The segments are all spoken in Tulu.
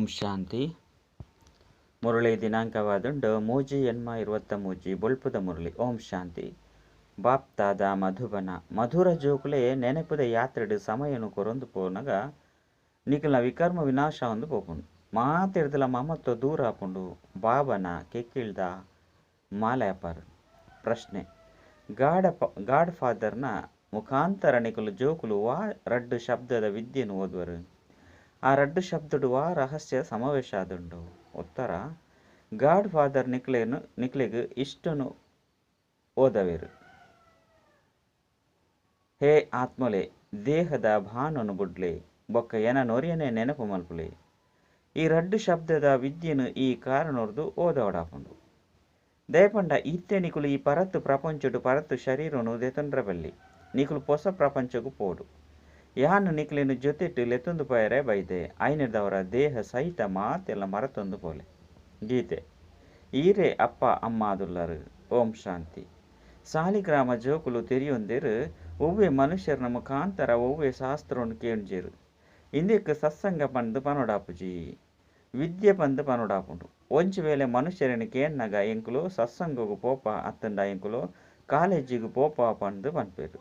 ಓಂ ಶಾಂತಿ. ಮುರಳಿ ದಿನಾಂಕವಾದುಂಡು 3/8/23 ಬೊಳ್ಪುದ ಮುರಳಿ. ಓಂ ಶಾಂತಿ. ಬಾಪ್ತಾದ ಮಧುಬನ ಮಧುರ ಜೋಕುಲೆ ನೆನಪುದ ಯಾತ್ರೆಡು ಸಮಯನು ಕೊರೊಂದು ಪೋನಗ ನಿಕಲ್ನ ವಿಕರ್ಮ ವಿನಾಶ ಒಂದು ಪೋಪುಂಡು. ಮಾತೆರ್ದಲ ಮಮತ್ವ ದೂರ ಆಪುಂಡು. ಬಾಬನ ಕೆಕ್ಕಿಳ್ದ ಮಾಲೆ ಅಪಾರು. ಪ್ರಶ್ನೆ: ಗಾಡ್ ಫಾದರ್ನ ಮುಖಾಂತರ ನಿಕಲು ಜೋಕುಲು ವಾ ರಡ್ಡು ಶಬ್ದದ ವಿದ್ಯೆನು ಓದುವರು? ಆ ರಡ್ಡು ಶಬ್ದಡು ವಾ ರಹಸ್ಯ ಸಮಾವೇಶ ಆದುಂಡು? ಉತ್ತರ: ಗಾಡ್ ಫಾದರ್ ನಿಕ್ಲೆಗ್ ಇಷ್ಟನು ಓದವೇರು. ಹೇ ಆತ್ಮಲೆ, ದೇಹದ ಭಾನನು ಬುಡ್ಲೆ, ಬೊಕ್ಕ ಎನ ನೊರಿಯನೆ ನೆನಪು ಮಲ್ಪುಲೆ. ಈ ರಡ್ಡು ಶಬ್ದದ ವಿದ್ಯೆನು ಈ ಕಾರಣೊರ್ದು ಓದವಡಾಪುಂಡು. ದಯಪಂಡ ಇತ್ತೆ ನಿಕುಲು ಈ ಪರತ್ತು ಪ್ರಪಂಚಡು ಪರತ್ತು ಶರೀರನು ದೆತೊಂಡ್ರ ಬಲ್ಲಿ. ನಿಕುಲು ಪೊಸ ಪ್ರಪಂಚಗು ಪೋಡು. ಯಾನು ನಿಕ್ಲೆನ ಜೊತೆಟ್ ಲೆತ್ತೊಂದು ಪೋಯರೆ ಬೈದೆ. ಐನೆದವರ ದೇಹ ಸಹಿತ ಮಾತೆಲ್ಲ ಮರತೊಂದು ಪೋಲೆ. ಗೀತೆ: ಈರೇ ಅಪ್ಪ ಅಮ್ಮ ಆದುಲ್ಲರು. ಓಂ ಶಾಂತಿ. ಸಾಲಿಗ್ರಾಮ ಜೋಕುಲು ತೆರಿಯೊಂದೇರು ಒವ್ವೆ ಮನುಷ್ಯರನ ಮುಖಾಂತರ ಒವ್ವೆ ಶಾಸ್ತ್ರವನ್ನು ಕೇಂಜೇರು. ಇಂದಕ್ಕೆ ಸತ್ಸಂಗ ಪಂದು ಪನೋಡಾಪುಜಿ, ವಿದ್ಯೆ ಪಂದು ಪನೋಡಾಪುಂಡು. ಒಂಜಿ ವೇಳೆ ಮನುಷ್ಯರನ್ನು ಕೇನ್ನಗ ಎಂಕುಲು ಸತ್ಸಂಗಗು ಪೋಪ ಅತ್ತಂಡ ಎಂಕುಲು ಕಾಲೇಜಿಗೆ ಪೋಪ ಪಂದು ಪನ್ಪೇರು.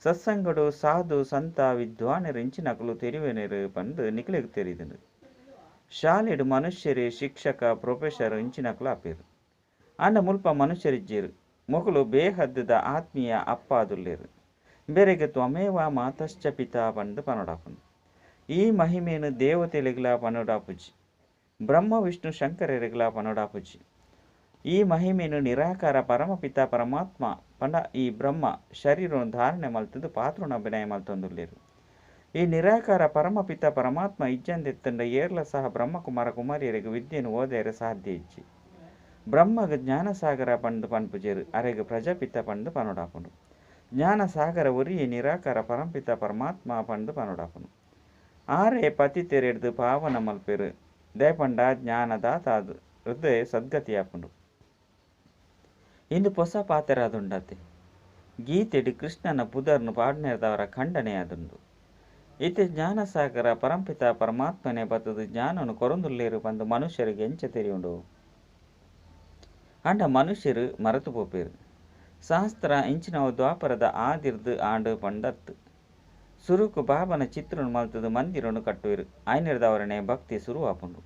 ಸತ್ಸಂಗಡು ಸಾಧು ಸಂತ ವಿದ್ವಾನರು ಇಂಚಿನಕುಲು ತೆರಿವೆನೇರು ಪಂದು ನಿಕ್ಲೆಗ್ ತೆರಿದುಂಡು. ಶಾಲೆಡು ಮನುಷ್ಯರೇ ಶಿಕ್ಷಕ ಪ್ರೊಫೆಸರ್ ಇಂಚಿನಕುಲು ಆಪೇರು. ಆಂಡ ಮುಲ್ಪ ಮನುಷ್ಯರಿಜ್ಜೇರು. ಮೊಕುಲು ಬೇಹದ್ದುದ ಆತ್ಮೀಯ ಅಪ್ಪ ಆದುಲ್ಲೇರು. ಬೇರೆಗೆ ತ್ವಮೇವ ಮಾತಶ್ಚ ಪಿತಾ ಪಂದು ಪನೋಡಾಪುಂಡು. ಈ ಮಹಿಮೇನು ದೇವತೆಲೆಗ್ಲ ಪನೋಡಾಪುಜಿ, ಬ್ರಹ್ಮ ವಿಷ್ಣು ಶಂಕರರಿಗ್ಲ ಪನೋಡಾಪುಜಿ. ಈ ಮಹಿಮೇನು ನಿರಾಕಾರ ಪರಮಪಿತ ಪರಮಾತ್ಮ ಪಂಡ ಈ ಬ್ರಹ್ಮ ಶರೀರವನ್ನು ಧಾರಣೆ ಮಲ್ತದು ಪಾತ್ರನ ಅಭಿನಯ ಮಲ್ತೊಂದುಲ್ಲೇರು. ಈ ನಿರಾಕಾರ ಪರಮಪಿತ ಪರಮಾತ್ಮ ಇಜ್ಜಂದೆತ್ತಂಡ ಏರ್ಲ ಸಹ ಬ್ರಹ್ಮಕುಮಾರ ಕುಮಾರಿಯರಿಗೆ ವಿದ್ಯೆಯನ್ನು ಓದೇರೆ ಸಾಧ್ಯ ಇಜ್ಜಿ. ಬ್ರಹ್ಮಗ ಜ್ಞಾನಸಾಗರ ಪಂದು ಪನ್ಪುಜೇರು, ಅರೆಗ್ ಪ್ರಜಾಪಿತ ಪಂದು ಪನೋಡಾಪುಂಡು. ಜ್ಞಾನಸಾಗರ ಒರಿಯೇ ನಿರಾಕಾರ ಪರಮಪಿತ ಪರಮಾತ್ಮ ಪಂದು ಪನೋಡಾಪುಂಡು. ಆರೆ ಪತಿ ತೆರೆಡ್ದು ಪಾವನ ಮಲ್ಪೆರು. ದಯಪಂಡ ಜ್ಞಾನದಾತ ಹೃದಯ ಸದ್ಗತಿಯಾಪುಂಡು. ಇಂದು ಪೊಸ ಪಾತೆರಾದುಂಡತೆ. ಗೀತೆಡು ಕೃಷ್ಣನ ಪುದರ್ನು ಪಾಡ್ನೆರ್ದವರ ಖಂಡನೆಯಾದುಂಡು. ಇತ್ತೆ ಜ್ಞಾನಸಾಗರ ಪರಂಪಿತ ಪರಮಾತ್ಮನೆ ಬತ್ತದು ಜ್ಞಾನನು ಕೊರೊಂದುಲ್ಲೇರು ಪಂದು ಮನುಷ್ಯರಿಗೆ ಎಂಚ ತೆರಿಯುಂಡು. ಆಂಡ ಮನುಷ್ಯರು ಮರೆತು ಪೋಪೇರು. ಶಾಸ್ತ್ರ ಇಂಚಿನವು ದ್ವಾಪರದ ಆದಿರ್ದು ಆಂಡು ಪಂಡತ್ತು. ಸುರುಕು ಬಾಬನ ಚಿತ್ರನು ಮಲ್ತದು ಮಂದಿರನು ಕಟ್ಟುವೆರು. ಆಯ್ನೆರ್ದವರನೆ ಭಕ್ತಿ ಸುರುವಾಪುಂಡು.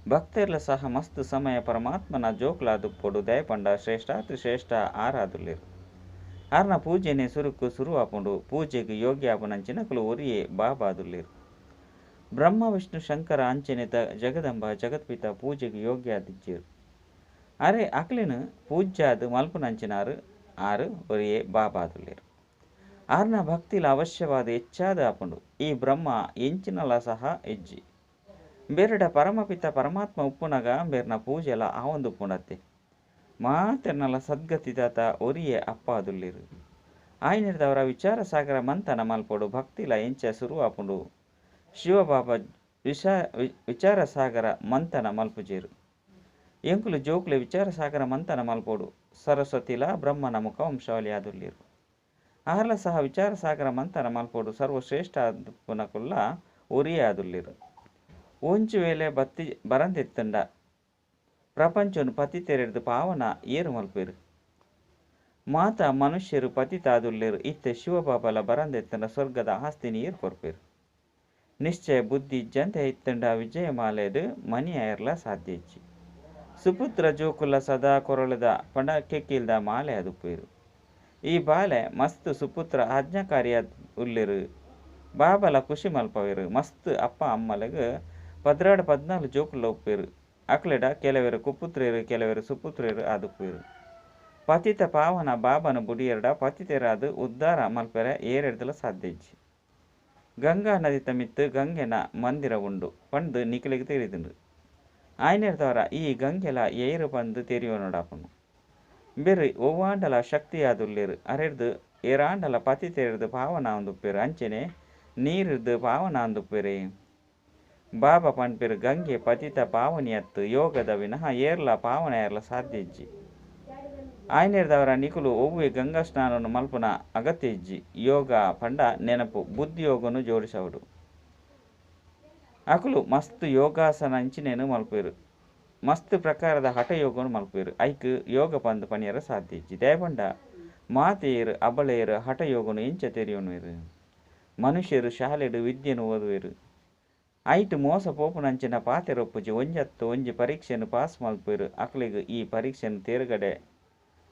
ಭಕ್ತರ್ಲ ಸಹ ಮಸ್ತ್ ಸಮಯ ಪರಮಾತ್ಮನ ಜೋಕ್ಲಾದುಪ್ಪೊಡು. ದಯಪಂಡ ಶ್ರೇಷ್ಠಾತಿ ಶ್ರೇಷ್ಠ ಆರಾದುಲ್ಲೇರು. ಆರ್ನ ಪೂಜೆನೆ ಸುರುಕು ಸುರುವಾಪುಂಡು. ಪೂಜೆಗೆ ಯೋಗ್ಯ ಆಪುನಂಚಿನಕುಲು ಒರಿಯೇ ಬಾಬಾದುಲ್ಲೇರು. ಬ್ರಹ್ಮ ವಿಷ್ಣು ಶಂಕರ ಅಂಚನೆ ಜಗದಂಬ ಜಗತ್ಪಿತ ಪೂಜೆಗೆ ಯೋಗ್ಯ ಆದಿಜ್ಜೇರು. ಅರೆ ಅಕ್ಲಿನ ಪೂಜ್ಯಾದು ಮಲ್ಪುನಂಚಿನಾರು ಆರು ಒರಿಯೇ ಬಾಬಾದುಲ್ಲೇರು. ಆರ್ನ ಭಕ್ತಿಲ ಅವಶ್ಯವಾದ ಹೆಚ್ಚಾದ ಆಪುಂಡು. ಈ ಬ್ರಹ್ಮ ಎಂಚಿನಲ ಸಹ ಹೆಜ್ಜಿ ಬೇರೆಡ ಪರಮಪಿತ ಪರಮಾತ್ಮ ಉಪ್ಪುನಗ ಬೇರ್ನ ಪೂಜೆಲ ಆವೊಂದು ಉಪ್ಪುಂಡತ್ತೆ. ಮಾತೆರ್ನಲ ಸದ್ಗತಿದಾತ ಒರಿಯೇ ಅಪ್ಪ ಆದುಲ್ಲೇರು. ಆಯ್ನೆರ್ದವರ ವಿಚಾರ ಸಾಗರ ಮಂಥನ ಮಲ್ಪೊಡು. ಭಕ್ತಿಲ ಎಂಚ ಸುರುವಾಪುಂಡು. ಶಿವಬಾಬಾ ವಿಚಾರ ಸಾಗರ ಮಂಥನ ಮಲ್ಪುಜೇರು. ಎಂಕುಲು ಜೋಕುಲೆ ವಿಚಾರ ಸಾಗರ ಮಂಥನ ಮಲ್ಪೊಡು. ಸರಸ್ವತಿಲ ಬ್ರಹ್ಮನ ಮುಖವಂಶಾವಳಿ ಆದುಲ್ಲೇರು. ಆರ್ಲ ಸಹ ವಿಚಾರ ಸಾಗರ ಮಂಥನ ಮಲ್ಪೊಡು. ಸರ್ವಶ್ರೇಷ್ಠ ಪುನಕುಲ್ಲ ಒರಿಯೇ ಆದುಲ್ಲೇರು. ಒಂಜಿ ವೇಳೆ ಬತ್ತಿ ಬರಂದೆತ್ತಂಡ ಪ್ರಪಂಚನು ಪತಿ ತೆರೆದು ಪಾವನ ಏರು ಮಲ್ಪೇರು. ಮಾತಾ ಮನುಷ್ಯರು ಪತಿತಾದುಲ್ಲೇರು. ಇತ್ತೆ ಶಿವಬಾಬಲ ಬರಂದೆತ್ತಂಡ ಸ್ವರ್ಗದ ಆಸ್ತಿನಿ ಏರು ಕೊರ್ಪೇರು. ನಿಶ್ಚಯ ಬುದ್ಧಿ ಜಂತೆ ಇತ್ತಂಡ ವಿಜಯಮಾಲೆಡು ಮನಿ ಆಯರ್ಲ ಸಾಧ್ಯ ಇಜ್ಜಿ. ಸುಪುತ್ರ ಜೋಕುಲ ಸದಾ ಕೊರಳದ ಪಂಡ ಕೆಕ್ಕಿಲ್ದ ಮಾಲೆ ಅದುಪ್ಪೇರು. ಈ ಬಾಲೆ ಮಸ್ತ್ ಸುಪುತ್ರ ಆಜ್ಞಾಕಾರಿಯ ಉಲ್ಲೇರು. ಬಾಬಲ ಖುಷಿ ಮಲ್ಪವೇರು. ಮಸ್ತ್ ಅಪ್ಪ ಅಮ್ಮಲೆಗ್ 12 14 ಜೋಕುಲ ಉಪ್ಪೇರು. ಅಕ್ಲೆಡ ಕೆಲವರು ಕುಪುತ್ರೇರು, ಕೆಲವರು ಸುಪುತ್ರೇರು ಆದುಪ್ಪೇರು. ಪತಿತ ಪಾವನ ಬಾಬನ ಬುಡಿಯರ್ಡ ಪತಿತೆರಾದು ಉದ್ಧಾರ ಮಲ್ಪೆರೆ ಏರೆಡ್ದಲ ಸಾಧ್ಯ ಇಜ್ಜಿ. ಗಂಗಾ ನದಿ ತಮಿತ್ತು ಗಂಗೆನ ಮಂದಿರ ಉಂಡು ಪಂದು ನಿಕ್ಲೆಗ್ ತೆರಿದುಂಡು. ಆಯ್ನೆರ್ದವರ ಈ ಗಂಗೆಲ ಏರು ಪಂದು ತೆರಿಯೋನೋಡಾಪುಂಡು. ಬೇರೆ ಒವ್ವಾಂಡಲ ಶಕ್ತಿಯಾದುಲ್ಲೇರು. ಅರೆಡ್ದು ಏರಾಂಡಲ ಪತಿತೆರೆಡ್ದು ಪಾವನ ಅಂದುಪ್ಪೇರು. ಅಂಚೆನೆ ನೀರಿಡ್ದು ಪಾವನ ಅಂದುಪ್ಪೇರೆ. ಬಾಬಾ ಪನ್ಪೇರು ಗಂಗೆ ಪತಿತ ಪಾವನಿಯತ್ತು ಯೋಗದ ವಿನಃ ಏರ್ಲ ಪಾವನ ಏರ್ಲ ಸಾಧ್ಯ ಇಜ್ಜಿ. ಆಯ್ನೆರ್ದವರ ನಿಕುಲು ಒವ್ವೆ ಗಂಗಾ ಸ್ನಾನವನ್ನು ಮಲ್ಪುನ ಅಗತ್ಯ ಇಜ್ಜಿ. ಯೋಗ ಪಂಡ ನೆನಪು ಬುದ್ಧಿಯೋಗನು ಜೋಡಿಸವಡು. ಅಕುಲು ಮಸ್ತ್ ಯೋಗಾಸನ ಅಂಚಿನೇನು ಮಲ್ಪುವೆರ್. ಮಸ್ತ್ ಪ್ರಕಾರದ ಹಠಯೋಗನು ಮಲ್ಪುವೆರ್. ಐಕ್ ಯೋಗ ಪಂದ್ ಪನಿಯರ ಸಾಧ್ಯ ಇಜ್ಜಿ. ದಾಯೆ ಪಂಡ ಮಾತೆಯರು ಅಬಲೆಯರು ಹಠಯೋಗನು ಎಂಚ ತೆರಿಯೊನುವೆರ್. ಮನುಷ್ಯರು ಶಾಲೆಡ್ ವಿದ್ಯೆನ್ ಓದುವೆರ್. ಐಟ್ ಮೋಸ ಪೋಪುನಂಚಿನ ಪಾತೆರೊಪ್ಪುಜಿ. ಒಂಜತ್ತು ಒಂಜಿ ಪರೀಕ್ಷೆನ್ ಪಾಸ್ ಮಲ್ಪುವೆರ್. ಅಕ್ಲೆಗ್ ಈ ಪರೀಕ್ಷೆನ್ ತೇರ್ಗಡೆ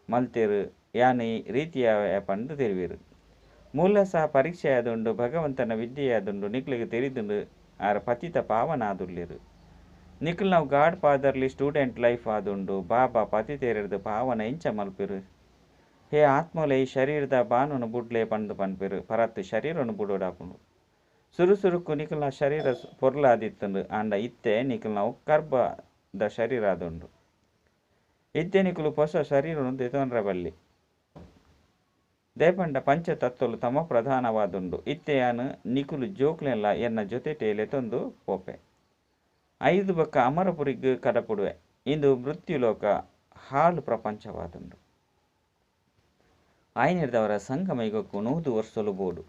ಮಲ್ತೆರ್ ಯಾನ್ ಈ ರೀತಿಯ ಪಂದ್ ತೆರಿವೆರ್. ಮೂಲ ಸಹ ಪರೀಕ್ಷೆಯಾದುಂಡು ಭಗವಂತನ ವಿದ್ಯೆಯಾದುಂಡು ನಿಕ್ಲೆಗ್ ತೆರಿದುಂಡು ಆರ್ ಪತಿತ ಪಾವನ ಆದುಲ್ಲೆರ್. ನಿಕುಲು ನಾವು ಗಾಡ್ ಫಾದರ್ಲಿ ಸ್ಟೂಡೆಂಟ್ ಲೈಫ್ ಆದುಂಡು. ಬಾಬಾ ಪತಿತೆರೆರ್ದ್ ಪಾವನ ಎಂಚ ಮಲ್ಪೆರ್. ಹೇ ಆತ್ಮಲೆ ಈ ಶರೀರದ ಬಾನನು ಬುಡ್ಲೆ ಪಂದ್ ಪನ್ಪೆರ್. ಪರತ್ ಶರೀರನು ಬುಡೋಡಾಪುಂಡು. ಸುರು ಸುರುಕು ನಿಕಲ್ನ ಶರೀರ ಪೊರ್ಲಾದಿತ್ತುಂಡು. ಆಂಡ ಇತ್ತೆ ನಿಕಲ್ನವು ಕರ್ಬದ ಶರೀರ ಆದುಂಡು. ಇತ್ತೆ ನಿಕುಲು ಪೊಸ ಶರೀರನು ದೆತೊನರೆ ಬಲ್ಲಿ. ದಾಯೆ ಪಂಡ ಪಂಚತತ್ವಲು ತಮೋ ಪ್ರಧಾನವಾದುಂಡು. ಇತ್ತೆ ಯಾನ್ ನಿಕುಲು ಜೋಕ್ಲೆನ್ಲ ಎನ್ನ ಜೊತೆಟೇ ಲೆತೊಂದು ಪೋಪೆ. ಐದು ಬೊಕ್ಕ ಅಮರಪುರಿಗ್ ಕಡಪುಡುವೆ. ಇಂದು ಮೃತ್ಯುಲೋಕ ಹಾಳು ಪ್ರಪಂಚವಾದುಂಡು. ಆಯಿನೆಡ್ದಾವರ ಸಂಗಮ ಯುಗಕ್ಕೂ 100 ವರ್ಷಲು ಬೋಡು.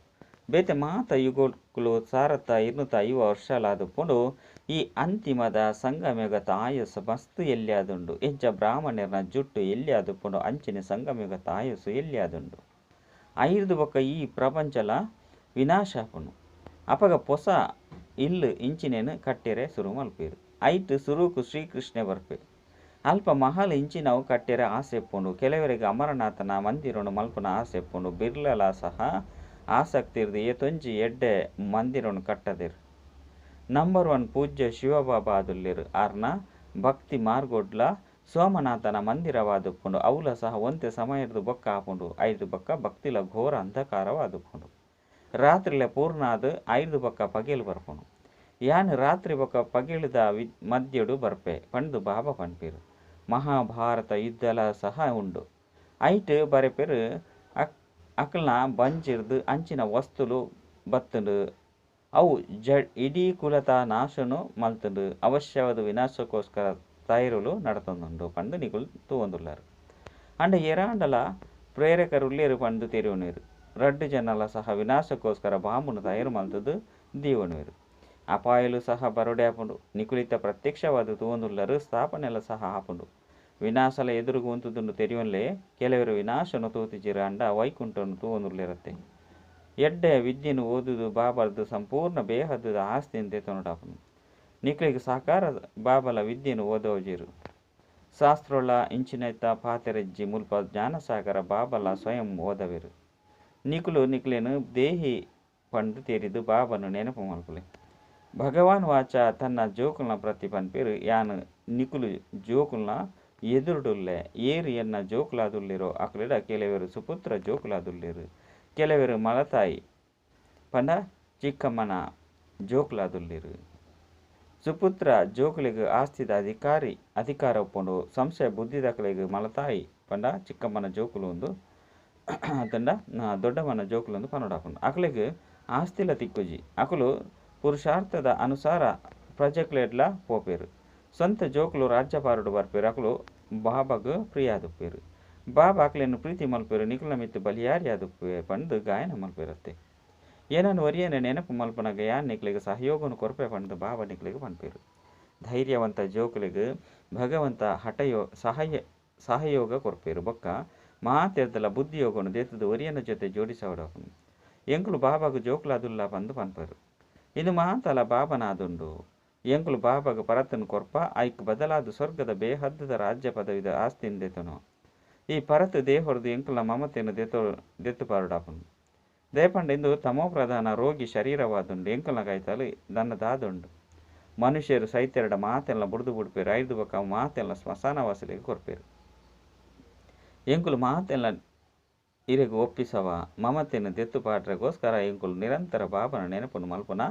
ಬೇತೆ ಮಾತ ಯುಗೊಕ್ಕುಲು ಸಾರತ್ತ ಇರ್ನೂತ ಐವ ವರ್ಷಲಾದುಪ್ಪುಂಡು. ಈ ಅಂತಿಮದ ಸಂಗಮಯುಗತ ಆಯಸ್ಸು ಮಸ್ತ್ ಎಲ್ಯಾದುಂಡು. ಎಂಚ ಬ್ರಾಹ್ಮಣೆರ್ನ ಜುಟ್ಟು ಎಲ್ಯಾದುಪ್ಪುಂಡು ಅಂಚನೆ ಸಂಗಮಯುಗತ ಆಯಸ್ಸು ಎಲ್ಯಾದುಂಡು. ಐರ್ದ್ ಬೊಕ್ಕ ಈ ಪ್ರಪಂಚಲ ವಿನಾಶ ಆಪುಂಡು. ಅಪಗ ಪೊಸ ಇಲ್ಲ್ ಇಂಚಿನೆನ್ ಕಟ್ಟೆರೆ ಸುರು ಮಲ್ಪುವೆರ್. ಐಟ್ ಸುರುಕು ಶ್ರೀಕೃಷ್ಣೆ ಬರ್ಪೆ. ಅಲ್ಪ ಮಹಲ್ ಇಂಚಿನವು ಕಟ್ಟೆರೆ ಆಸೆ ಇಪ್ಪುಂಡು. ಕೆಲವರೆಗ್ ಅಮರನಾಥನ ಮಂದಿರನ್ ಮಲ್ಪುನ ಆಸೆ ಇಪ್ಪುಂಡು. ಬಿರ್ಲಲ ಸಹ ಆಸಕ್ತಿರ್ದ್ ಏತೊಂಜಿ ಎಡ್ಡೆ ಮಂದಿರನ್ ಕಟ್ಟದೆರ್. ನಂಬರ್ ಒನ್ ಪೂಜ್ಯ ಶಿವಬಾಬಾ ಆದುಲ್ಲೆರ್. ಆರ್ನ ಭಕ್ತಿ ಮಾರ್ಗೊಡ್ಲ ಸೋಮನಾಥನ ಮಂದಿರವಾದುಪ್ಪುಂಡು. ಅವ್ಲ ಸಹ ಒಂತೆ ಸಮಯರ್ದ್ ಬೊಕ್ಕ ಆಪುಂಡು. ಐರ್ದ್ ಬೊಕ್ಕ ಭಕ್ತಿಲ ಘೋರ ಅಂಧಕಾರವಾದುಪ್ಪುಂಡು. ರಾತ್ರಿಲ ಪೂರ್ಣ ಆದ್ ಐರ್ದ್ ಬೊಕ್ಕ ಪಗೆಲ್ ಬರ್ಪುಂಡು. ಯಾನ್ ರಾತ್ರಿ ಬೊಕ್ಕ ಪಗೆಲುದ ಮಧ್ಯಡು ಬರ್ಪೆ ಪಂದ್ ಬಾಬಾ ಪನ್ಪೆರ್. ಮಹಾಭಾರತ ಯುದ್ಧಲ ಸಹ ಉಂಡು. ಐಟ್ ಬರೆಪೆರ್ ಅಕಲ್ನ ಬಂಜಿರ್ದ್ ಅಂಚಿನ ವಸ್ತುಲು ಬತ್ತುಂಡು. ಅವು ಇಡೀ ಕುಲತ ನಾಶನು ಮಲ್ತುಂಡು. ಅವಶ್ಯವಾದ ವಿನಾಶಕ್ಕೋಸ್ಕರ ತಯಾರುಲು ನಡತೊಂದುಂಡು ಪಂದ್ ನಿಕುಲು ತೂವೊಂದುಲ್ಲರ್. ಆಂಡ ಏರಾಂಡಲ ಪ್ರೇರಕರುಲ್ಲೆರ್ ಪಂದ್ ತೆರಿಯೊನುವೆರ್. ರಡ್ಡ್ ಜನಲ ಸಹ ವಿನಾಶಕ್ಕೋಸ್ಕರ ಬಾಂಬುನು ತಯಾರು ಮಲ್ತುದು ದೀವೊನುವೆರ್. ಅಪಾಯಲು ಸಹ ಬರೊಡೆ ಆಪುಂಡು. ನಿಕುಲಿತ ಪ್ರತ್ಯಕ್ಷವಾದ್ ತೂವೊಂದುಲ್ಲರ್ ಸ್ಥಾಪನೆಲ ಸಹ ಆಪುಂಡು. ವಿನಾಶಲ ಎದುರುಗು ಉಂತುದುಂಡು ತೆರಿಯೊನ್ಲೆ. ಕೆಲವೆರ್ ವಿನಾಶನು ತೂತಿಜೆರ್ ಆಂಡ ವೈಕುಂಠನ್ ತೂವೊಂದುಲ್ಲೆರತ್ತೆ. ಎಡ್ಡೆ ವಿದ್ಯೆನ್ ಓದುದು ಬಾಬಾರ್ದ್ ಸಂಪೂರ್ಣ ಬೇಹದ್ದ ಆಸ್ತಿನ್ ದೆತೊನೊಡಾಪುಂಡು. ನಿಕ್ಲೆಗ್ ಸಾಕಾರ ಬಾಬಲ ವಿದ್ಯೆನ್ ಓದವಜೆರ್. ಶಾಸ್ತ್ರೊಳ ಇಂಚಿನೈತ ಪಾತೆರಜ್ಜಿ ಮುಲ್ಪ ಜ್ಞಾನಸಾಗರ ಬಾಬಲ ಸ್ವಯಂ ಓದವೆರ್. ನಿಕುಲು ನಿಕ್ಲೆನ್ ದೇಹಿ ಪಂದ್ ತೆರಿದ್ ಬಾಬಾನ ನೆನಪು ಮಲ್ಪುಲೆ. ಭಗವಾನ್ ವಾಚ ತನ್ನ ಜೋಕುಲ್ನ ಪ್ರತಿ ಪನ್ಪೆರ್ ಯಾನ್ ನಿಕುಲು ಜೋಕುಲ್ನ ಎದುರುಡುಲ್ಲೆ. ಏರ್ ಎನ್ನ ಜೋಕುಲಾದುಲ್ಲೆರೋ ಅಕ್ಲೆಡ ಕೆಲವೆರ್ ಸುಪುತ್ರ ಜೋಕುಲಾದುಲ್ಲೆರ್. ಕೆಲವೆರ್ ಮಲತಾಯಿ ಪಂಡ ಚಿಕ್ಕಮ್ಮನ ಜೋಕುಲಾದುಲ್ಲೆರ್. ಸುಪುತ್ರ ಜೋಕುಲೆಗ್ ಆಸ್ತಿದ ಅಧಿಕಾರ ಉಪ್ಪುಂಡು. ಸಂಶಯ ಬುದ್ಧಿದಕಲೆಗ್ ಮಲತಾಯಿ ಪಂಡ ಚಿಕ್ಕಮ್ಮನ ಜೋಕುಲು ಉಂದು ಅತಂಡ ದೊಡ್ಡಮ್ಮನ ಜೋಕುಲು ಉಂದು ಪನೊಡಾಪುಂಡು. ಅಕ್ಲೆಗ್ ಆಸ್ತಿಲ ತಿಕ್ಕುಜಿ. ಅಕುಲು ಪುರುಷಾರ್ಥದ ಅನುಸಾರ ಪ್ರಜೆಕ್ಲೆಡ್ಲ ಪೋಪೆರ್. ಸ್ವಂತ ಜೋಕುಲು ರಾಜ್ಯಪಾರಡು ಬರ್ಪೆರ್. ಅಕುಲು ಬಾಬಾಗ್ ಪ್ರಿಯಾದುಪ್ಪೆರ್. ಬಾಬಾ ಅಕ್ಲೆನ್ ಪ್ರೀತಿ ಮಲ್ಪೆರ್. ನಿಕುಲ್ನ ಮಿತ್ತ್ ಬಲಿಯಾರಿ ಆದುಪ್ಪುವೆ ಪಂದ್ ಗಾಯನ ಮಲ್ಪೆರತ್ತೆ. ಏನನ್ ಒರಿಯನೆ ನೆನಪು ಮಲ್ಪುನಗ ಯಾನ್ ನಿಕ್ಲೆಗ್ ಸಹಯೋಗನು ಕೊರ್ಪೆ ಪಂದ್ ಬಾಬಾ ನಿಕ್ಲೆಗ್ ಪನ್ಪೆರ್. ಧೈರ್ಯವಂತ ಜೋಕುಲೆಗ್ ಭಗವಂತ ಹಠಯೋ ಸಹಯೋಗ ಕೊರ್ಪೆರ್. ಬೊಕ್ಕ ಮಾತೆರ್ದಲ ಬುದ್ಧಿಯೋಗನು ದೆತ್ತುದು ಒರಿಯನ ಜೊತೆ ಜೋಡಿಸವಡಾಪುಂಡು. ಎಂಕುಲು ಬಾಬಾಗ್ ಜೋಕುಲಾದುಲ್ಲ ಪಂದ್ ಪನ್ಪೆರ್. ಇಂದು ಮಾತಲ ಬಾಬನಾದುಂಡು. ಎಂಕುಲು ಬಾಬಾಗ್ ಪರತನ್ ಕೊರ್ಪ ಐಕ್ ಬದಲಾದ ಸ್ವರ್ಗದ ಬೇಹದ್ದ ರಾಜ್ಯ ಪದವಿದ ಆಸ್ತಿನ್ ದೆತೊನುವ. ಈ ಪರತ್ ದೇಹೊರ್ದು ಎಂಕಲ್ನ ಮಮತೆನ್ ದೆತ್ತು ಪಾರೊಡಾಪುಂಡು. ದಾಯೆ ಪಂಡ ಇಂದು ತಮೋ ಪ್ರಧಾನ ರೋಗಿ ಶರೀರವಾದುಂಡು. ಎಂಕಲ್ನ ಕೈತಲ್ ದನ್ನ ದಾದುಂಡು. ಮನುಷ್ಯರು ಸೈತೆರಡ ಮಾತೆಲ್ಲ ಬುಡ್ದು ಬುಡ್ಪೆರ್. ಐರ್ದ್ ಬೊಕ್ಕ ಮಾತೆಲ್ಲ ಸ್ಮಶಾನವಾಸಿಲೆಗ್ ಕೊರ್ಪೆರ್. ಎಂಕುಲು ಮಾತೆಲ್ಲ ಇರೆಗ್ ಒಪ್ಪಿಸವ ಮಮತೆನ್ ದೆತ್ತು ಪಾಡ್ರೆಗೋಸ್ಕರ ಎಂಕುಲು ನಿರಂತರ ಬಾಬನ ನೆನಪುನು ಮಲ್ಪುನ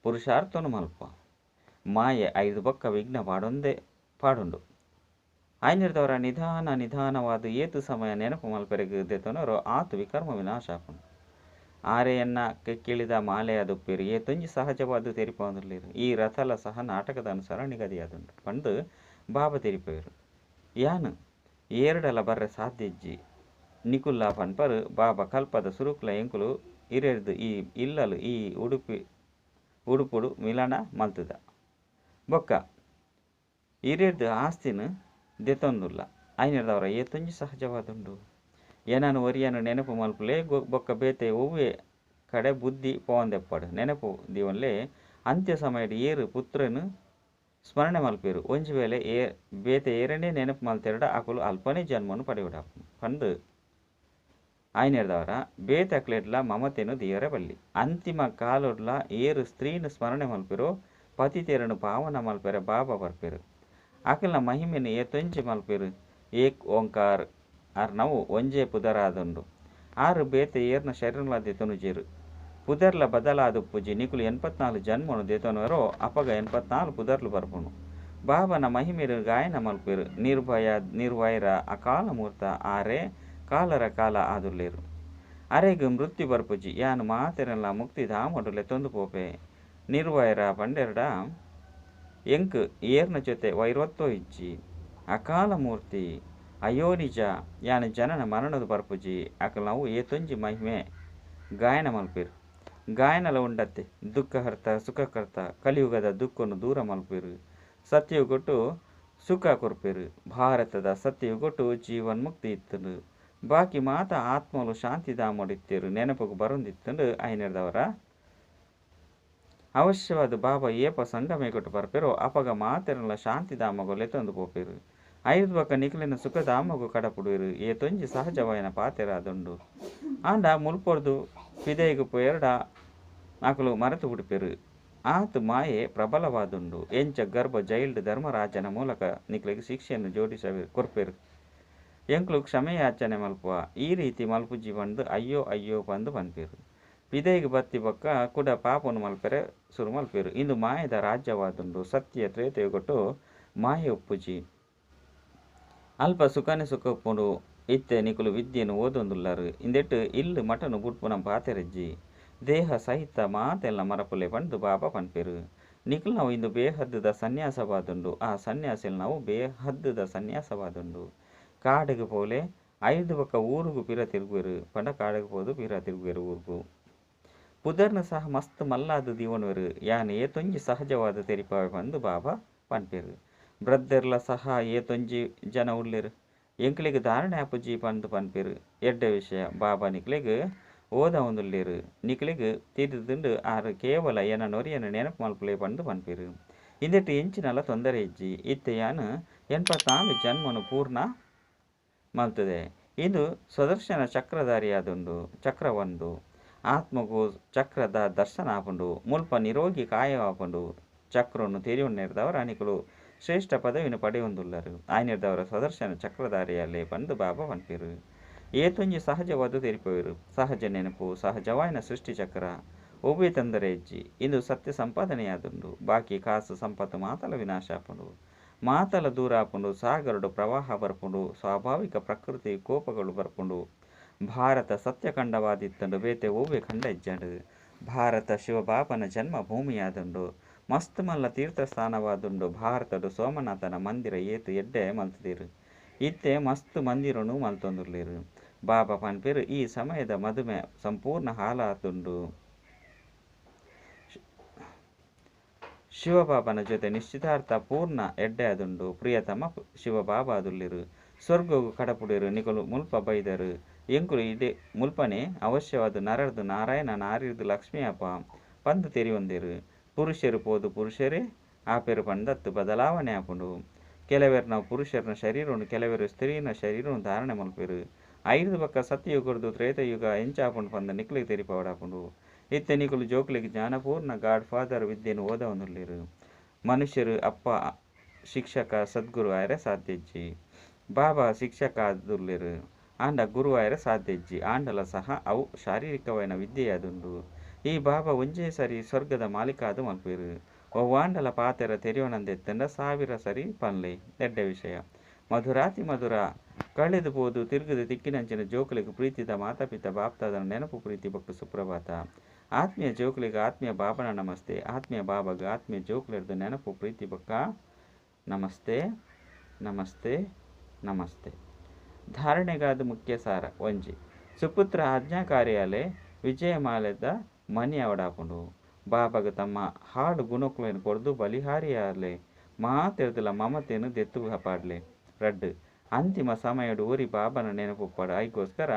ಪುರುಷಾರ್ಥನು ಮಲ್ಪುವ. ಮಾಯೆ ಐರ್ದ್ ಬೊಕ್ಕ ವಿಘ್ನ ಪಾಡೊಂದೇ ಪಾಡುಂಡು. ಆಯಿನೆಡ್ದಾವರ ನಿಧಾನ ನಿಧಾನವಾದ ಏತ್ ಸಮಯ ನೆನಪು ಮಲ್ಪೆರೆಗ್ ದೆತೊನರೋ ಆತ್ ವಿಕರ್ಮ ವಿನಾಶ ಆಪುಂಡು. ಆರೆ ಎನ್ನ ಕೆಕ್ಕಿಳಿದ ಮಾಲೆಯಾದುಪ್ಪೆರ್. ಏತೊಂಜಿ ಸಹಜವಾದ ತೆರಿಪಾವೊಂದುಲ್ಲೆರ್. ಈ ರಥಲ ಸಹ ನಾಟಕದ ಅನುಸಾರ ನಿಗದಿಯಾದುಂಡು ಪಂದ್ ಬಾಬಾ ತೆರಿಪಾವೆರ್. ಯಾನ್ ಏರ್ಡಲ ಬರ್ರೆ ಸಾಧ್ಯ ಇಜ್ಜಿ. ನಿಕುಲ್ಲ ಪನ್ಪರ್ ಬಾಬಾ ಕಲ್ಪದ ಸುರುಕ್ಲ ಎಂಕುಲು ಇರೆರ್ದ್ ಈ ಇಲ್ಲಲ್ ಈ ಉಡುಪಿ ಉಡುಪುಡು ಮಿಲನ ಮಲ್ತುದ. ಬೊಕ್ಕ ಇರೆರ್ದ್ ಆಸ್ತಿನ್ ದೆತೊಂದುಲ್ಲ. ಐನೆರ್ದಾವರ ಏತೊಂಜಿ ಸಹಜವಾದುಂಡು. ಎನನ್ ಒರಿಯನ್ ನೆನಪು ಮಲ್ಪುಲೆ ಬೊಕ್ಕ ಬೇತೆ ಒವ್ವೆ ಕಡೆ ಬುದ್ಧಿ ಪೋವಂದೆಪ್ಪಡ್. ನೆನಪು ದೀವೊನ್ಲೆ ಅಂತ್ಯ ಸಮಯಡ್ ಏರ್ ಪುತ್ರನ್ ಸ್ಮರಣೆ ಮಲ್ಪೆರ್. ಒಂಜಿ ವೇಳೆ ಬೇತೆ ಏರನೇ ನೆನಪು ಮಲ್ತೆರ್ಡ ಅಕುಲು ಅಲ್ಪನೇ ಜನ್ಮನು ಪಡೆಯೊಡಾಪುಂಡು ಪಂದ್ ಆಯ್ನೆರ್ದಾವರ ಬೇತೆ ಅಕ್ಲೆಡ್ಲ ಮಮತೆನ್ ದೀಯರೆ ಬಲ್ಲಿ. ಅಂತಿಮ ಕಾಲೊಡ್ಲ ಏರ್ ಸ್ತ್ರೀನ್ ಸ್ಮರಣೆ ಮಲ್ಪೆರೋ ಪತಿತೆರನು ಪಾವನ ಮಲ್ಪೆರೆ ಬಾಬಾ ಬರ್ಪೆರ್. ಅಕಲ್ನ ಮಹಿಮೆನ್ ಏತೊಂಜಿ ಮಲ್ಪೆರ್. ಏಕ್ ಓಂಕಾರ್ ಅರ್ನವು ಒಂಜೇ ಪುದರಾದುಂಡು. ಆರ್ ಬೇತೆ ಏರ್ನ ಶರೀರನ್ಲ ದೆತೊನುಜೆರ್. ಪುದರ್ಲ ಬದಲಾದುಪ್ಪುಜಿ. ನಿಕುಲು 84 ಜನ್ಮನು ದೆತೊನುವರೋ ಅಪಗ 84 ಪುದರ್ಲು ಬರ್ಪುಂಡು. ಬಾಬನ ಮಹಿಮೆಡ್ ಗಾಯನ ಮಲ್ಪೆರ್. ನಿರ್ಭಯ ನಿರ್ವೈರ ಅಕಾಲ ಮೂರ್ತ ಆರೇ ಕಾಲರ ಕಾಲ ಆದುಲ್ಲೆರ್. ಅರೆಗ್ ಮೃತ್ಯು ಬರ್ಪುಜಿ. ಯಾನ್ ಮಾತೆರೆನ್ಲ ಮುಕ್ತಿಧಾಮೊಡು ಲೆತೊಂದು ಪೋಪೆ. ನಿರ್ವೈರ ಪಂಡೆರ್ಡ ಎಂಕ್ ಏರ್ನ ಜೊತೆ ವೈರತ್ವ ಇಜ್ಜಿ. ಅಕಾಲ ಮೂರ್ತಿ ಅಯೋನಿಜ ಯಾನ್ ಜನನ ಮರಣದ ಬರ್ಪುಜಿ. ಅಕಲ್ನವು ಏತೊಂಜಿ ಮಹಿಮೆ ಗಾಯನ ಮಲ್ಪೆರ್. ಗಾಯನಲ ಉಂಡತ್ತೆ. ದುಃಖಹರ್ತ ಸುಖಕರ್ತ ಕಲಿಯುಗದ ದುಃಖನು ದೂರ ಮಲ್ಪೆರ್. ಸತ್ಯಯುಗೊಟ್ಟು ಸುಖ ಕೊರ್ಪೆರ್. ಭಾರತದ ಸತ್ಯಯುಗೊಟ್ಟು ಜೀವನ್ಮುಕ್ತಿ ಇತ್ತುಂಡು. ಬಾಕಿ ಮಾತ ಆತ್ಮಲು ಶಾಂತಿಧಾಮೊಡಿತ್ತೆರ್. ನೆನಪುಗು ಬರೊಂದಿತ್ತುಂಡು. ಐನೆರ್ದಾವರ ಅವಶ್ಯವಾದ ಬಾಬಾ ಏಪ ಸಂಗಮೇಗೊಟ್ಟು ಬರ್ಪೆರೋ ಅಪಗ ಮಾತೆರೆನ್ಲ ಶಾಂತಿಧಾಮೊಗು ಲೆತೊಂದು ಪೋಪೆರ್. ಐರ್ದ್ ಬೊಕ್ಕ ನಿಕ್ಲೆನ ಸುಖಧಾಮೊಗು ಕಡಪುಡುವೆರ್. ಏತೊಂಜಿ ಸಹಜವಾಯಿನ ಪಾತೆರಾದುಂಡು. ಆಂಡ ಮುಲ್ಪೊರ್ದು ಪಿದಯಿಗ್ ಪೋಯೆರ್ಡ ಅಕುಲು ಮರೆತು ಬುಡ್ಪೆರ್. ಆತ್ ಮಾಯೆ ಪ್ರಬಲವಾದುಂಡು. ಎಂಚ ಗರ್ಭ ಜೈಲ್ಡ್ ಧರ್ಮರಾಜನ ಮೂಲಕ ನಿಕ್ಲೆಗ್ ಶಿಕ್ಷೆಯನ್ನು ಜೋಡಿಸವೆ ಕೊರ್ಪೆರ್. ಎಂಕ್ಲು ಕ್ಷಮೆಯಾಚನೆ ಮಲ್ಪುವ. ಈ ರೀತಿ ಮಲ್ಪುಜಿ ಪಂದ್ ಅಯ್ಯೋ ಅಯ್ಯೋ ಪಂದ್ ಪನ್ಪೆರ್. ಪಿದಯಿಗ್ ಬತ್ತಿ ಬೊಕ್ಕ ಕುಡ ಪಾಪೊನು ಮಲ್ಪೆರೆ ಸುರು ಮಲ್ಪೆರ್. ಇಂದು ಮಾಯೆದ ರಾಜ್ಯವಾದುಂಡು. ಸತ್ಯ ತ್ರೇತಯುಗೊಟ್ಟು ಮಾಯೆ ಉಪ್ಪುಜಿ. ಅಲ್ಪ ಸುಖನೇ ಸುಖ ಉಪ್ಪುಂಡು. ಇತ್ತೆ ನಿಕುಲು ವಿದ್ಯೆನ್ ಓದೊಂದುಲ್ಲರ್. ಇಂದೆಟ್ ಇಲ್ಲ್ ಮಠನು ಬುಡ್ಪುನ ಪಾತೆರಿಜ್ಜಿ. ದೇಹ ಸಹಿತ ಮಾತೆಲ್ನ ಮರಪುಲೆ ಪಂದ್ ಬಾಬಾ ಪನ್ಪೆರ್. ನಿಕುಲ್ನವು ಇಂದು ಬೇಹದ್ದುದ ಸನ್ಯಾಸವಾದುಂಡು. ಆ ಸನ್ಯಾಸಿಲ್ನವು ಬೇಹದ್ದುದ ಸನ್ಯಾಸವಾದುಂಡು. ಕಾಡುಗ್ ಪೋಲೆ ಐರ್ದ್ ಬೊಕ್ಕ ಊರುಗು ಪಿರ ತಿರುಗುವೆರ್. ಪಂಡ ಕಾಡುಗ್ ಪೋದು ಪಿರ ತಿರುಗುವೆರ್ ಊರುಗು. ಪುದರ್ನ್ ಸಹ ಮಸ್ತ್ ಮಲ್ಲಾದ್ ದೀವೊನುವೆರ್. ಯಾನ್ ಏತೊಂಜಿ ಸಹಜವಾದ್ ತೆರಿಪಾವೆ ಪಂದ್ ಬಾಬಾ ಪನ್ಪೆರ್. ಬ್ರದರ್ಲ ಸಹ ಏತೊಂಜಿ ಜನ ಉಲ್ಲೆರ್. ಎಂಕ್ಲೆಗ್ ಧಾರಣೆ ಆಪುಜಿ ಪಂದ್ ಪನ್ಪೆರ್. ಎಡ್ಡೆ ವಿಷಯ ಬಾಬಾ ನಿಕ್ಲೆಗ್ ಓದಾವೊಂದುಲ್ಲೆರ್. ನಿಕ್ಲೆಗ್ ತೆರಿದುಂಡು ಆರ್ ಕೇವಲ ಎನನೊರಿಯನ್ ನೆನಪು ಮಲ್ಪುಲೆ ಪಂದ್ ಪನ್ಪೆರ್. ಇಂದೆಟ್ ಎಂಚಿನಲ ತೊಂದರೆ ಇಜ್ಜಿ. ಇತ್ತೆ ಯಾನ್ 84 ಜನ್ಮನು ಪೂರ್ಣ ಮಲ್ತುದೆ. ಇಂದು ಸ್ವದರ್ಶನ ಚಕ್ರಧಾರಿಯಾದುಂಡು. ಚಕ್ರವಂದು ಆತ್ಮಗು ಚಕ್ರದ ದರ್ಶನ ಆಪುಂಡು. ಮುಲ್ಪ ನಿರೋಗಿ ಕಾಯವಾಪುಂಡು. ಚಕ್ರನು ತೆರಿಯೊನ್ನೆರ್ದಾವರ ನಿಕುಲು ಶ್ರೇಷ್ಠ ಪದವಿನ ಪಡೆಯೊಂದುಲ್ಲರ್. ಆಯ್ನೆರ್ದಾವರ ಸ್ವದರ್ಶನ ಚಕ್ರಧಾರಿಯಾಲೆ ಪಂದ್ ಬಾಬಾ ಪನ್ಪೆರ್. ಏತೊಂಜಿ ಸಹಜವಾದ ತೆರಿಪುವೆರ್. ಸಹಜ ನೆನಪು ಸಹಜವಾಯಿನ ಸೃಷ್ಟಿ ಚಕ್ರ ಒವ್ವೆ ತೊಂದರೆ ಇಜ್ಜಿ. ಇಂದು ಸತ್ಯ ಸಂಪಾದನೆಯಾದುಂಡು. ಬಾಕಿ ಕಾಸು ಸಂಪತ್ತು ಮಾತಲ ವಿನಾಶ ಆಪುಂಡು. ಮಾತಲ ದೂರ ಆಪುಂಡು. ಸಾಗರಡು ಪ್ರವಾಹ ಬರ್ಪುಂಡು. ಸ್ವಾಭಾವಿಕ ಪ್ರಕೃತಿ ಕೋಪಗಳು ಬರ್ಪುಂಡು. ಭಾರತ ಸತ್ಯಖಂಡವಾದಿತ್ತುಂಡು. ಬೇತೆ ಒವ್ವೆ ಖಂಡ ಇಜ್ಜಂಡು. ಭಾರತ ಶಿವಬಾಬನ ಜನ್ಮಭೂಮಿಯಾದುಂಡು. ಮಸ್ತ್ ಮಲ್ಲ ತೀರ್ಥಸ್ಥಾನವಾದುಂಡು. ಭಾರತಡ್ ಸೋಮನಾಥನ ಮಂದಿರ ಏತ್ ಎಡ್ಡೆ ಮಲ್ತುದೆರ್. ಇತ್ತೆ ಮಸ್ತ್ ಮಂದಿರನು ಮಲ್ತೊಂದುಲ್ಲೆರ್. ಬಾಬಾ ಪನ್ಪೆರ್ ಈ ಸಮಯದ ಮದುಮೆ ಸಂಪೂರ್ಣ ಹಾಳಾದುಂಡು. ಶಿವಬಾಬನ ಜೊತೆ ನಿಶ್ಚಿತಾರ್ಥ ಪೂರ್ಣ ಎಡ್ಡೆ ಆದುಂಡು. ಪ್ರಿಯತಮ ಶಿವಬಾಬಾ ಆದುಲ್ಲೆರ್. ಸ್ವರ್ಗಗ್ ಕಡಪುಡುವೆರ್. ನಿಕುಲು ಮುಲ್ಪ ಬೈದರ್. ಎಂಕುಲು ಇಡೆ ಮುಲ್ಪನೆ ಅವಶ್ಯವಾದ್ ನರರ್ದ್ ನಾರಾಯಣ ನಾರಿರ್ದ್ ಲಕ್ಷ್ಮಿ ಆಪ ಪಂದ್ ತೆರಿಯೊಂದೆರ್. ಪುರುಷೆರ್ ಪೋದು ಪುರುಷೆರೇ ಆಪೆರ್ ಪಂದತ್ತ್ ಬದಲಾವಣೆ ಆಪುಂಡು. ಕೆಲವೆರ್ನ ಪುರುಷೆರ್ನ ಶರೀರನ್ ಕೆಲವೆರ್ ಸ್ತ್ರೀನ ಶರೀರನ್ ಧಾರಣೆ ಮಲ್ಪುವೆರ್. ಐರ್ದ್ ಬೊಕ್ಕ ಸತ್ಯಯುಗರ್ದ್ ತ್ರೇತಯುಗ ಎಂಚ ಆಪುಂಡು ಪಂದ್ ನಿಕ್ಲೆಗ್ ತೆರಿಪಾವೊಡಾಪುಂಡು. ಇತ್ತೆ ನಿಕುಲು ಜೋಕ್ಲೆಗ್ ಜ್ಞಾನಪೂರ್ಣ ಗಾಡ್ ಫಾದರ್ ವಿದ್ಯೆನ್ ಓದವೊಂದುಲ್ಲೆರ್. ಮನುಷ್ಯರು ಅಪ್ಪ ಶಿಕ್ಷಕ ಸದ್ಗುರು ಆಯೆರೆ ಸಾಧ್ಯ ಇಜ್ಜಿ. ಬಾಬಾ ಶಿಕ್ಷಕ ಆದುಲ್ಲೆರ್. ಆಂಡ ಗುರು ಆಯೆರೆ ಸಾಧ್ಯ ಇಜ್ಜಿ. ಆಂಡಲ ಸಹ ಅವು ಶಾರೀರಿಕವಾಯಿನ ವಿದ್ಯೆಯಾದುಂಡು. ಈ ಬಾಬಾ ಒಂಜೇ ಸರಿ ಸ್ವರ್ಗದ ಮಾಲೀಕ ಆದ್ ಮಲ್ಪುವೆರ್. ಒವ್ವಾಂಡಲ ಪಾತೆರ ತೆರಿಯೊನಂದೆತ್ತುಂಡ ಸಾವಿರ ಸರಿ ಪನ್ಲೆ. ಎಡ್ಡೆ ವಿಷಯ. ಮಧುರಾತಿ ಮಧುರ ಕಳೆದು ಪೋದು ತಿರುಗುದು ತಿಕ್ಕಿನಂಚಿನ ಜೋಕುಲೆಗ್ ಪ್ರೀತಿದ ಮಾತಾಪಿತ ಬಾಪ್ತಾದನ ನೆನಪು ಪ್ರೀತಿ ಬೊಕ್ಕ ಸುಪ್ರಭಾತ. ಆತ್ಮೀಯ ಜೋಕುಲೆಗ್ ಆತ್ಮೀಯ ಬಾಬನ ನಮಸ್ತೆ. ಆತ್ಮೀಯ ಬಾಬಾಗ್ ಆತ್ಮೀಯ ಜೋಕುಲೆರ್ದ್ ನೆನಪು ಪ್ರೀತಿ ಬೊಕ್ಕ ನಮಸ್ತೆ ನಮಸ್ತೆ ನಮಸ್ತೆ. ಧಾರಣೆಗಾದ ಮುಖ್ಯ ಸಾರ ಒಂಜಿ. ಸುಪುತ್ರ ಆಜ್ಞಾಕಾರಿಯಾಲೆ ವಿಜಯಮಾಲೆದ ಮಣಿ ಅವಡಾಪುಂಡು. ಬಾಬಾಗ್ ತಮ್ಮ ಹಾಳು ಗುಣಕುಲೆನ್ ಕೊರ್ದು ಬಲಿಹಾರಿಯಾಲೆ. ಮಾತೆರ್ದಲ ಮಮತೆನ್ ದೆತ್ತು ಪಾಡ್ಲೆ. ರಡ್ಡ್, ಅಂತಿಮ ಸಮಯಡ್ ಒರಿ ಬಾಬಾನ ನೆನಪು ಉಪ್ಪಡ್ ಐಗೋಸ್ಕರ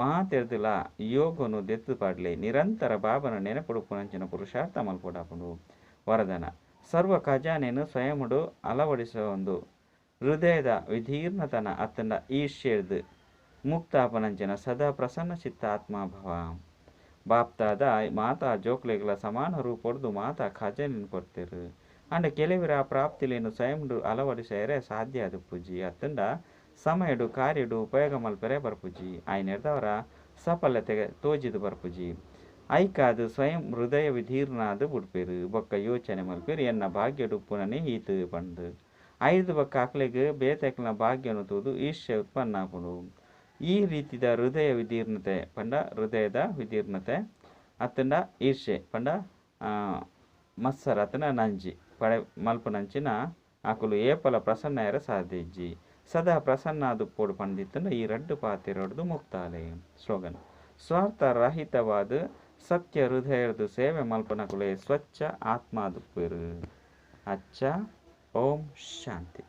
ಮಾತೆರ್ದಲ ಯೋಗನು ದೆತ್ತು ಪಾಡ್ಲೆ. ನಿರಂತರ ಬಾಬಾನ ನೆನಪುಡು ಉಪ್ಪುನಂಚಿನ ಪುರುಷಾರ್ಥ ಮಲ್ಪೊಡಾಪುಂಡು. ವರದಾನ ಸರ್ವ ಖಜಾನೆನ್ ಸ್ವಯಂಡು ಅಳವಡಿಸೊಂದು ಹೃದಯದ ವಿಧೀರ್ಣತನ ಅತ್ತಂಡ ಈರ್ಷೆರ್ದ್ ಮುಕ್ತಾಪನಂಚಿನ ಸದಾ ಪ್ರಸನ್ನ ಚಿತ್ತ ಆತ್ಮಭವ. ಬಾಪ್ತಾದ ಮಾತಾ ಜೋಕ್ಲೆಗ್ಲ ಸಮಾನ ರೂಪೊಡ್ದು ಮಾತಾ ಖಜಾನೆನ್ ಕೊರ್ತೆರ್. ಆಂಡ ಕೆಲವೆರ್ ಆ ಪ್ರಾಪ್ತಿಲೆನ್ ಸ್ವಯಂಡು ಅಳವಡಿಸಯೆರೆ ಸಾಧ್ಯ ಆದುಪ್ಪುಜಿ ಅತ್ತಂಡ ಸಮಯಡು ಕಾರ್ಯಡು ಉಪಯೋಗ ಮಲ್ಪೆರೆ ಬರ್ಪುಜಿ. ಆಯ್ನೆರ್ದಾವರ ಸಫಲತೆ ತೋಜಿದ್ ಬರ್ಪುಜಿ. ಐಕಾದ್ ಸ್ವಯಂ ಹೃದಯ ವಿಧೀರ್ಣಾದ್ ಬುಡ್ಪೆರ್ ಬೊಕ್ಕ ಯೋಚನೆ ಮಲ್ಪೆರ್ ಎನ್ನ ಭಾಗ್ಯಡ್ ಉಪ್ಪುನನೇ ಈತ್ ಪಂದ್. ಐರ್ದ್ ಬೊಕ್ಕ ಅಕ್ಲೆಗ್ ಬೇತೆಕ್ಲೆನ ಭಾಗ್ಯನು ತೂದು ಈರ್ಷೆ ಉತ್ಪನ್ನ ಆಪುಂಡು. ಈ ರೀತಿದ ಹೃದಯ ವಿದೀರ್ಣತೆ ಪಂಡ ಹೃದಯದ ವಿದೀರ್ಣತೆ ಅತ್ತಂಡ ಈರ್ಷೆ ಪಂಡ ಮತ್ಸರ ಅತ್ತಂಡ ನಂಜಿ ಪಡೆ ಮಲ್ಪುನಂಚಿನ ಅಕುಲು ಏಪಲ ಪ್ರಸನ್ನ ಆಯೆರೆ ಸಾಧ್ಯ ಇಜ್ಜಿ. ಸದಾ ಪ್ರಸನ್ನ ಆದುಪ್ಪೊಡು ಪಂದಿತ್ತಂಡ ಈ ರಡ್ಡ್ ಪಾತೆರೊಡ್ದು ಮುಕ್ತಾಲೆ. ಸ್ಲೋಗನ್ ಸ್ವಾರ್ಥ ರಹಿತವಾದ ಸತ್ಯ ಹೃದಯರ್ದ್ ಸೇವೆ ಮಲ್ಪುನಕುಲೇ ಸ್ವಚ್ಛ ಆತ್ಮ ಆದುಪ್ಪುವೆರ್. ಅಚ್ಚ ಓಂ ಶಾಂತಿ.